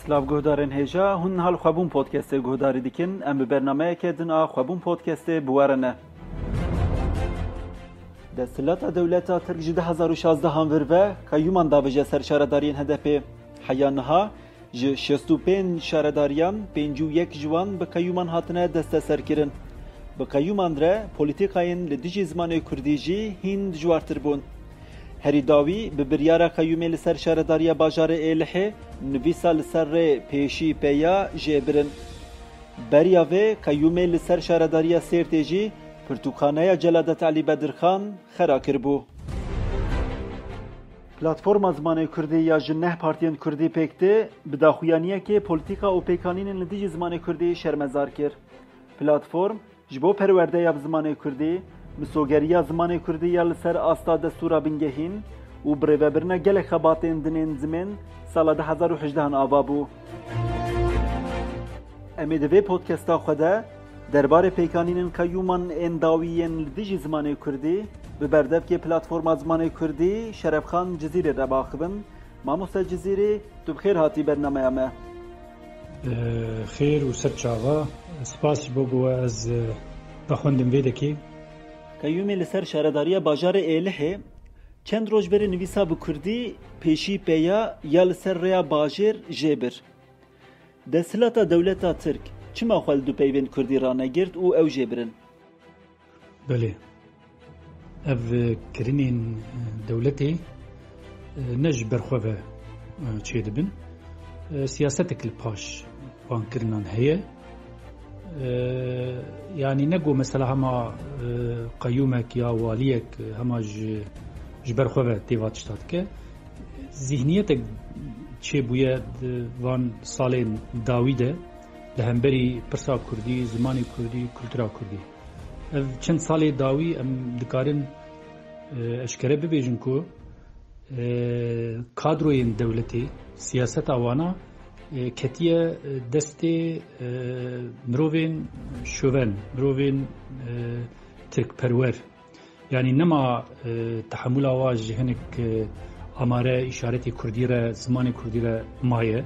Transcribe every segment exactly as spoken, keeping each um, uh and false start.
Silav guhdarên hêja, hûn niha li Xwebûn Podcastê guhdarî dikin. Em bi bernameyeke din a Xwebûn Podcastê bi we re ne. Desthilata dewleta Tirk ji du hezar û şazdehan vir ve qeyûman davêje ser şaredariyên H D P. Heya niha ji şêst û pênc şaredariyan pêncî û yek ji wan bi qeyûman hatine desteserkirin. Bi qeyûman re polîtîkayên li dijî zimanê kurdî jî hîn dijwartir bûn. Herî dawî bi biryara qeyûmê li ser şaredariya bajarê Êlihê nivîsa li ser rê pêşî peya jê birin. Beriya vê qeyûmê li ser şaredariya Sêrtê jî pirtûkxaneya Celadet Elî Bedirxan xera kiribû. Platforma Zimanê Kurdî ya ji neh partiyên kurdî pêk tê, bi daxuyaniyekê polîtîka û pêkanînên li dijî zimanê kurdî şermezar kir. Platform ji bo perwerdeya bi zimanê kurdî, misogeriya zimanê kurdî ya li ser asta destûra bingehîn û birêvebirina gelek xebatên din ên zimên sala du hezar û hejdehan ava bû. Em ê di vê podcasta xwe de derbarê pêkanînên qeyûman ên dawî yên li dijî zimanê kurdî bi berdevkê Platforma Zimanê Kurdî Şerefxan Cizîrê re biaxivin. Mamoste Cizîrî, tu bi xêr hatî bernameya me. Xêr û ser çava. Spas ji bo ku ez, e, vexwendim vê dekê. Qeyûmê li ser şaredariya bajarê Êlihê çend roj berê nivîsa bi kurdî pêşî peya ya li ser rêya bajêr jê bir. Desthilata dewleta Tirk çima xwe li du peyvên kurdî ranegirt û ew jê birin? Belê. Ev, e, kirinên, e, dewletê, e, ne ji ber xwe ve, e, çêdibin. E, siyasetek li paş van kirinan heye. E, yanî ne ku mesela hema, e, qeyûmek ya waliyek, e, hema ji, ji ber xwe ve tê va tişta dike. Zîhniyetek çêbûye di van salên dawî de li hemberî pirsa kurdî, zimanê kurdî, kultura kurdî. Ev çend salê dawî em dikarin, e, eşkere bibêjin ku, e, kadroyên dewletê, siyaseta wana, e, ketiye, e, destê, e, mirovên şoven, mirovên, e, tirkperwer. Yanî nema, e, tehemûla wa ji hinek, e, amare, îşaretê kurdî re, zimanê kurdî re maye.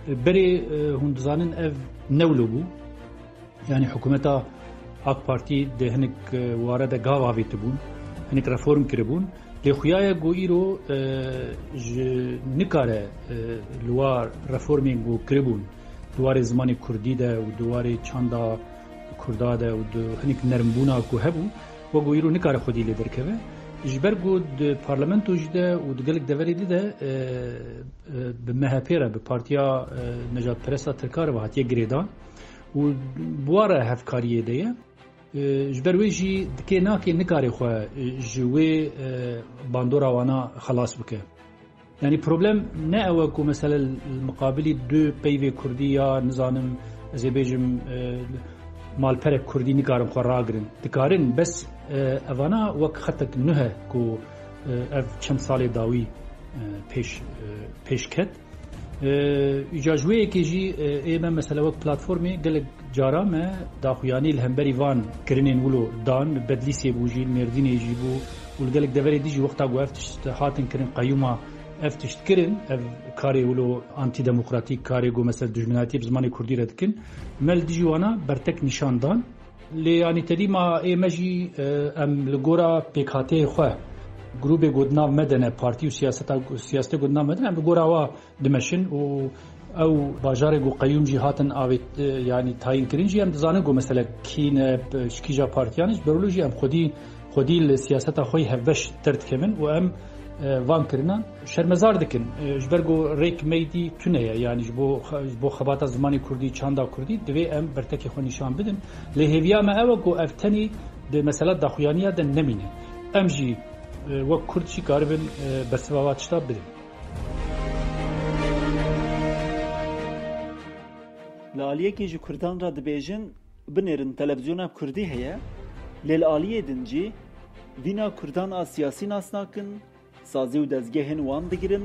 E, berê, e, hûn dizanin ev ne wilo bû. Yanî hikûmeta AK Partî di hinek, e, ware de gav avêtibûn, hinek reform kiribûn. Lê xuya ye ku îro, e, ji nikare, e, li wa reformên ku kiribûn, di warê zimanê kurdî de û di warê çanda kurda de û di hinek nermbûna ku hebû, wek ku îro nikare xwedî lê derkeve. Ji ber ku di parlamento jî de û di gelek deverê di de, e, e, bi M H P re, bi partiya, e, nejadperesta tirka re ve hatiye girêdan û bi wa re hevkariyê de ye. E, ji ber wê jî dikê nakê nikare xwe, e, ji wê, e, bandora wana xelas bike. Yanî problem ne ew e ku mesela li miqabilî du peyvê kurdî ya nizanim ez ê bêjim, e, malperek kurdî nikarin xwe ragirin. Dikarin, bes, e, evana wek xetek nuh e ku, e, ev çend salê dawî, e, pêş, e, pêş ket. E, îca ji wê yekê jî, e, ê me mesela wek platformê gelek cara me daxuyanî li hemberî van kirinên wilo dan, li Bedlîsê bû jî, li Mêrdînê jî bû û li gelek deverê dî jî wexta ku ev tişt hatin kirin, qeyûma ev tişt kirin, ev karê wilo antîdemokratîk, karê ku mesela dijminatiyê bi zimanê kurdî re dikin, me li dijî wana bertek nîşan dan. Lê yanî tedî ma ê me jî, e, em li gora pêkhateyê xwe, grûbê ku di nav me de ne, partî û siyaseta, siyasetê ku di nav me de ne, em li gora wa dimeşin û ew bajarê ku qeyûm jî hatin avêt, e, yanî tayîn kirin jî em dizanin ku mesele kî ne, p-, ji kîja partiyan e, ji ber wilo jî em xwedî, xwedî li siyaseta xwe yî hevbeş derdikevin û em, e, van kirinan şermezar dikin. E, ji ber ku rêk me yî dî tune ye, yanî ji bo xe-, ji bo xebata zimanê kurdî, çanda kurdî, divê em bertekê xwe nîşan bidin. Lê hêviya me ew e ku ev tenê di mesela daxuyaniya de nemîne. Em jî, e, wek kurd jî karibin, e, bersiva va tişta bidin. Li aliyekî ji kurdan re dibêjin, binêrin televizyona kurdî heye, lê li aliyê din jî vîna kurdan a siyasî nas nakin, sazî û dezgehên wan digirin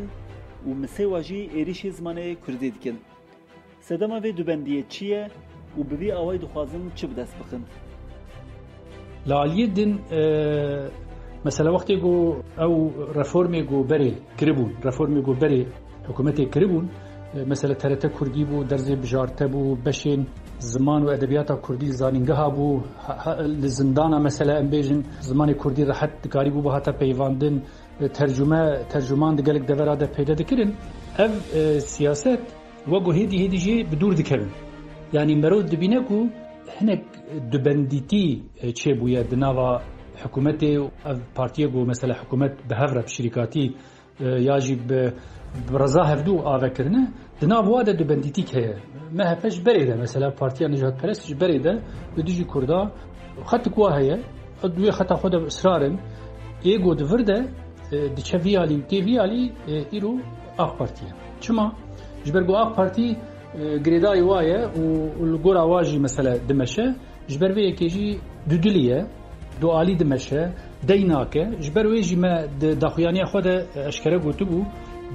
û misê wa jî êrîşî zimanê kurdî dikin. Sedema vê dubendiyê çi ye û bi vî awayî dixwazin çi bi dest bixin? Li aliyê din, e, mesela wextê ku ew reformê ku berê kiribûn, reformê ku berê hikûmetê kiribûn, E, mesela T R T Kurdî bû, dersê bijarte bû, beşên ziman û edebiyata Kurdî li zanîngeha bû, ha, ha, li zindana mesela em bêjin zimanê Kurdî rehet dikarîbû bihata peyvandin, e, tercûme, tercûman di gelek devera de peyde dikirin. Ev, e, siyaset wek ku hêdî hêdî jî bi dûr dikevin. Yanî merov dibîne ku hinek dubendîtî, e, çêbûye di nava hikûmetê û ev partiyê ku mesela hikûmet bi hev re bi şirîkatî e, ya jî bi, bi reza hevdû ave kirine, di nav wa de dubendîtîk heye. M H P ji berê de, mesela Partiya Nijadperest ji berê de li dijî Kurda xetik wa heye, di wê xeta xwe de bi israr in. Ê ku di vir de, e, diçe vî alî û tê vî alî, e, îro AK Partî ye. Çima? Ji ber ku AK Partî, e, girêdayî wa ye û, û li gora wa jî mesela dimeşe. Ji ber vê yekê jî dudilî ye, dualî dimeşe, dey nake. Ji ber wê jî me di daxuyaniya xwe de eşkere gotibû,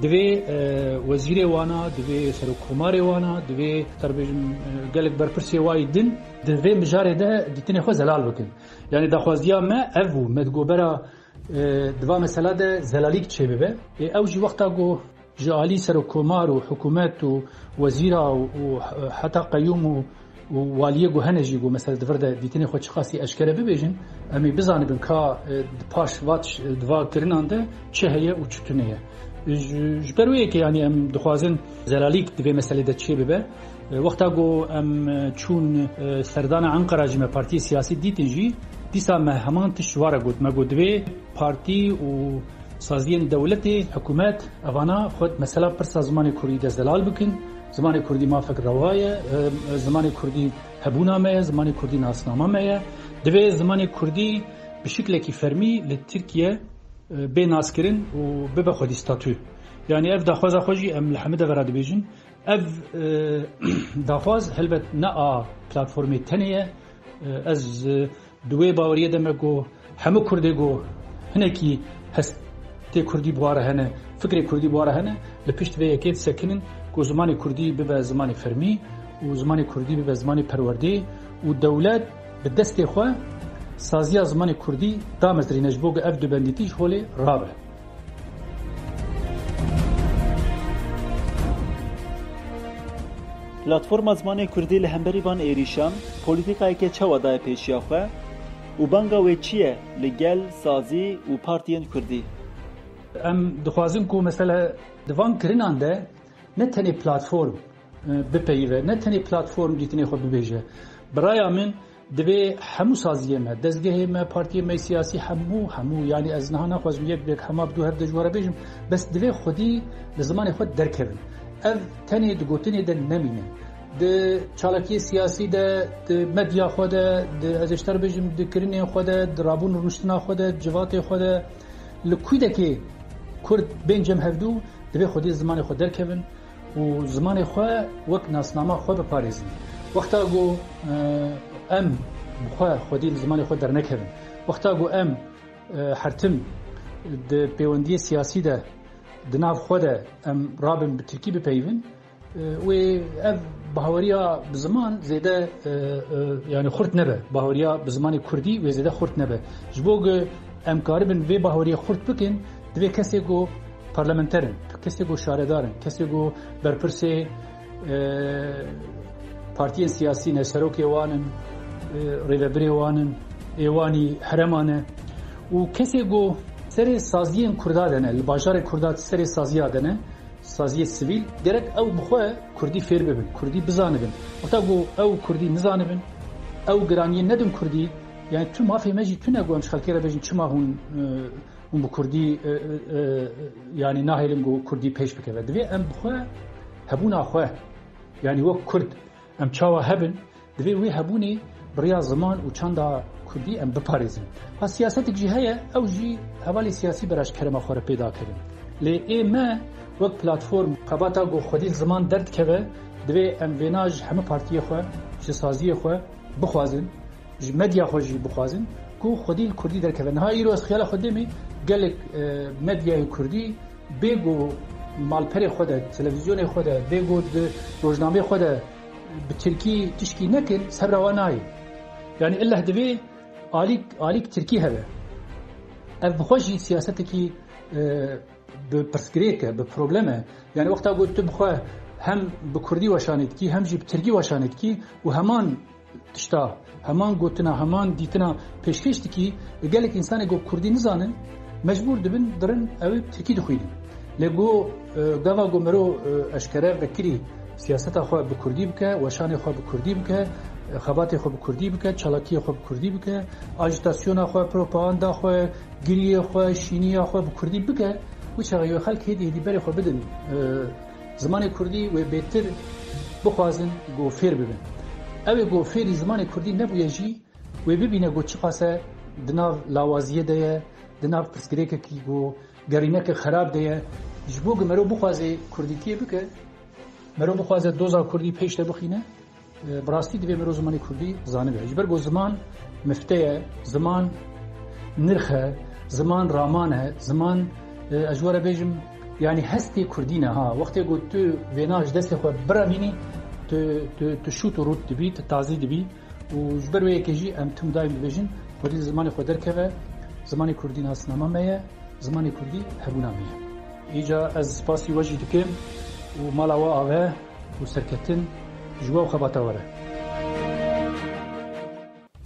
divê, e, wezîrê wana, divê serokkomarê wana, divê, ter bêjim, e, gelek berpirsê wayî din di vê mijarê de dîtinê xwe zelal bikin. Yanî daxwaziya me ev bû, me digot bera, e, di va mesela de zelalîk çêbibe. Ê ew jî wexta ku ji alî serokkomar û hikûmet û wezîra û, û heta qeyûm û, û waliyê ku hene jî ku mesela di vir de dîtinê xwe çiqasî eşkere bibêjin, em ê bizanibin ka, e, di paş va tiş-, di va kirinan de çi heye û çi tune ye. Ji, ji ber wê yekê, yanî, em dixwazin zelalîk di vê meselê de çê bibe. E, wexta ku em, e, çûn, e, serdana Enqera jî me partiyê siyasî dîtin jî, dîsa me heman tişt ji wa re got. Me got divê partî û saziyên dewletê, hikûmet, evana xwe mesela pirsa zimanê kurdî de zelal bikin. Zimanê kurdî mafek rewa ye, e, zimanê kurdî hebûna me ye, zimanê kurdî nasnama me ye. Divê zimanê kurdî bi şiklekî fermî li Tirkiye, e, bê naskirin û bibe xwedî statû. Yanî ev daxwaza xwe jî em li hemî devera dibêjin. Ev, e, daxwaz helbet ne a platformê tenê ye. E, ez, e, di wê baweriyê de me ku hemû Kurdê ku hinekî hestê Kurdî bi wa re hene, fikrê Kurdî bi wa re hene, li pişt vê yekê disekinin ku zimanê Kurdî bibe zimanê fermî û zimanê Kurdî bibe zimanê perwerdê û dewlet bi destê xwe saziya zimanê Kurdî damezrîne ji bo ku ev dubendîtî ji holê rabe. Platforma Zimanê Kurdî li hemberî van êrîşan polîtîkayeke çawa daye pêşiya xwe û banga wê çi ye li gel sazî û partiyên Kurdî? Em dixwazin ku mesela di van kirinan de ne tenê platform, e, bipeyive, ne tenê platform dîtinê xwe bibêje. Bi raya min, divê hemû saziyê me, dezgehê me, partiyê me siyasî, hemû, hemû, yanî ez niha naxwazim yek bi yek hema bi dû hev de ji we re bêjim, bes divê xwedî li zimanê xwe derkevin. Ev tenê di gotinê de nemîne. Di çalakiyê siyasî de, di medya xwe de, di, ez ê ji te re bêjim, di kirinên xwe de, di rabûn rûniştina xwe de, di civatê xwe de, li kûdekê Kurd bên cem hevdû, divê xwedî li zimanê xwe derkevin û zimanê xwe wek nasnama xwe biparêzin. Wexta ku, e, em bi xwe xwedî li zimanê xwe dernekevin, wexta ku em, e, hertim di pêwendiyê siyasî de di nav xwe de em rabin bi tirkî bipeyivin, e, wê ev bahaweriya bi ziman zêde, e, e, yani xurt nebe. Bahaweriya bi zimanê kurdî wê zêde xurt nebe. Ji bo ku em karibin vê bahaweriyê xurt bikin, divê kesê ku parlamenter in, kesê ku şaredar in, kesê ku berpirsê, e, partiyên siyasî ne, serokê wan in, e, rêvebirê wan in, ê wanî herema ne û kesê ku serê saziyên kurda de ne, li bajarê kurda serê saziya de ne, saziyê sivîl, gerek ew bi xwe kurdî fêr bibin, kurdî bizanibin. Wexta ku ew kurdî nizanibin, ew giraniyê nedin kurdî, yani tu mafê me jî tune ku em ji xelkê re bêjin çima hûn, e, hûn bi kurdî, e, e, e, yani nahêlin ku kurdî pêş bikeve. Divê em bi xwe hebûna xwe, yani wek kurd, em çawa hebin, divê wê hebûnê bi rêya ziman û çanda kurdî em biparêzin. Ha siyasetek jî heye, ew jî hevalê siyasî bera ji kerema xwe re pêda kirin. Lê ê me wek platform xebata ku xwedî li ziman derdikeve, divê em vêna ji hemî partiyê xwe, ji saziyê xwe bixwazin, ji medya xwe jî bixwazin ku xwedî li kurdî derkeve. Niha îro ez xiyala xwe dêmî gelek, e, medyayê kurdî bê ku malperê xwe de, televîzyonê xwe de, bê ku di rojnameyê xwe de bi tirkî tişkî nekin, sebra wan nayê. Yani illeh divê alîk, alîk tirkî hebe. Ev bi xwe jî siyasetekî, e, bi pirsgirêk e, bi problem e. Yani wexta ku tu bi xwe Hem bi kurdî weşanê dikî, hem jî bi tirkî weşanê dikî û heman tişta, heman gotina, heman dîtina pêşkêş dikî. Gelek însanê ku kurdî nizanin, mecbûr dibin dirin ew ê tirkî dixwînin. Lê ku, e, gava ku mero, e, eşkere vekirî siyaseta xwe bi kurdî bike, weşanê xwe bi kurdî bike, e, xebatê xwe bi kurdî bike, çalakiyê xwe bi kurdî bike, ajîtasyona xwe, propaganda xwe, giriyê xwe, şîniya xwe bi kurdî bike, wî çaxê wê xelk hêdî hêdî berê xwe bidin, e, zimanê kurdî, wê bêtir bixwazin ku fêr bibin. Ew ê ku fêrî zimanê kurdî nebûye jî, wê bibîne ku çiqas e di nav lawaziyê de ye, di nav pirsgirêkekî ku gerîneke xerab de ye. Ji bo ku mero bixwaze kurdîtiyê bike, mero bixwaze doza kurdî pêş de bixîne, e, bi rastî divê mero zimanê kurdî zanibe. Ji ber ku ziman mifte ye, ziman nirx e, ziman raman e, ziman, e, ez ji we re bêjim, yanî hestê kurdî ne ha. Wextê ku tu vêna ji destê xwe biramînî, tu, tu, tu şût û rût dibî, tu tazî dibî. Û ji ber wê yekê jî em tim daîm dibêjin, xwedî li zimanê xwe derkeve, zimanê kurdî nasnama me ye, zimanê kurdî hebûna me ye. Îca ez spasî we jî dikim û mala we ave û serketin ji we û xebata we re.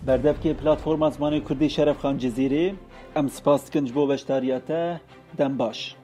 Berdevkê Platforma Zimanê Kurdî Şerefxan Cizîrî, em spas dikin ji bo beşdariya te, dem baş.